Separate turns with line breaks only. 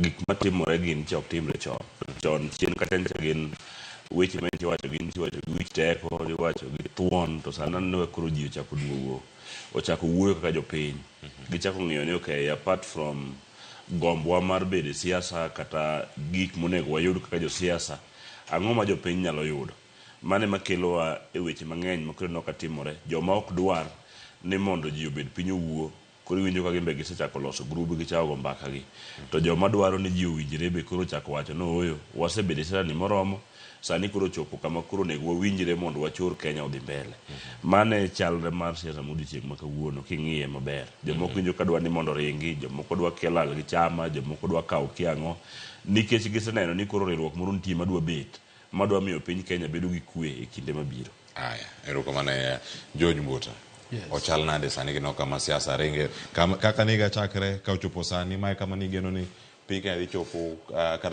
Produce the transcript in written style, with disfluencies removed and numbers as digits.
Gik matimore gin cha ok timre chon. Chon chien kata ncha gin weche ma iwacho gin iwacho gi wich teko, iwacho gi thuon, to sani aneno ka koro ji ochako duogo, ochako wuoyo kaka jopiny. Gichako ng'iyo ni okay, apart from gombwa mar bedo e siasa kata gik monego wayud kaka josiasa, ang'o ma jopiny nyalo yudo? Mano ema kelowa e weche mang'eny ma koro ineno ka timore. Joma ok dwar ni mondo ji obed piny owuo, koro iwinjo ka gin be gisechako loso grube gichako go mbaka gi. To joma dwaro ni ji owinjre be koro ochako wacho ni ooyo, wasebedo e siasa ni moromo, sani koro ochopo kama koro onego wawinjre mondo wachor Kenya odhi mbele. Mano e chalre mar siasa ma odiochieng' ma kawuono king'iye maber. Jomoko winjo ka dwa ni mondo oringi, jomoko dwa kia lal gi chama, jomoko dwa kawo kia ang'o, nikech giseneno ni koro riwruok moro nitie madwa bet, madwa miyo piny Kenya bedo gi kwe e kinde mabiro.
Aya, erokamano ahinya George Mbuta.
Yes.
Ochal nade sani kineno kama siasa ringe kama, kaka niga chakre ka ochopo sani mae kama nigeno ni piny Kenya dhi chopo kata